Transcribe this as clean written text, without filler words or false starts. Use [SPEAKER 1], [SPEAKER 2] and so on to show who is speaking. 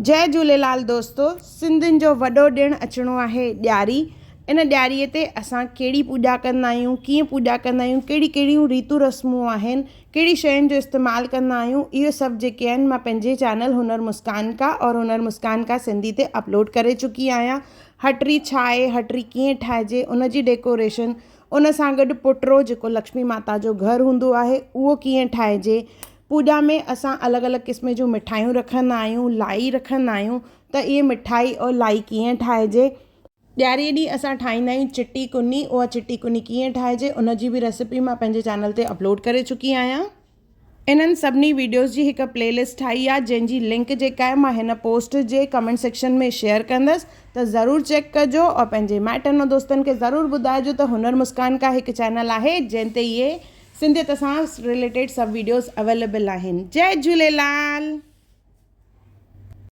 [SPEAKER 1] جئي جهوليلال دوستو سنڌين جو وڏو ڏڻ اچڻو آهي ڏياري ان ڏياري تي اسان ڪهڙي پوڄا ڪندا آهيون ڪيئن پوڄا ڪندا آهيون ڪهڙي ڪهڙيون ريتون رسمون آهن ڪهڙي شين جو استعمال ڪندا آهيون اهو سڀ جيڪي آهن مان پنهنجي چينل هنر مسڪان ڪا اور هنر مسڪان ڪا سنڌي تي اپلوڊ ڪري چڪي آهيان هٽڙي ڇا آهي هٽڙي ڪيئن ٺاهجي ان جي ڊيڪوريشن ان سان گڏ پٽرو جيڪو لڪشمي ماتا جو گهر هوندو آهي اهو ڪيئن ٺاهجي پوڄا ۾ اسان الڳ الڳ قسم جون مٺايون رکندا آهيون، لائي رکندا آهيون ته اهي مٺائي اور لائي ڪيئن ٺاهجي. ڏياريء ڏينهن اسان ٺاهيندا آهيون چٽي ڪني، اها چٽي ڪني ڪيئن ٺاهجي ان جي به ريسپي مان پنهنجي چينل تي اپلوڊ ڪري چڪي آهيان. انهن سڀني وڊيوز جي هڪ پلي لسٽ ٺاهي آهي جنهن جي لنڪ جيڪا آهي مان هن پوسٽ جي ڪمينٽ سيڪشن ۾ شيئر ڪندس ته ضرور چيڪ ڪجو اور پنهنجي مائٽن ۽ دوستن کي ضرور ٻڌائجو ته هنر مسڪان ڪا هڪ چينل آهي جنهن تي اهي سنڌيت سان رليٽيڊ سڀ ويڊيوز اويليبل آهن جئي جهوليلال.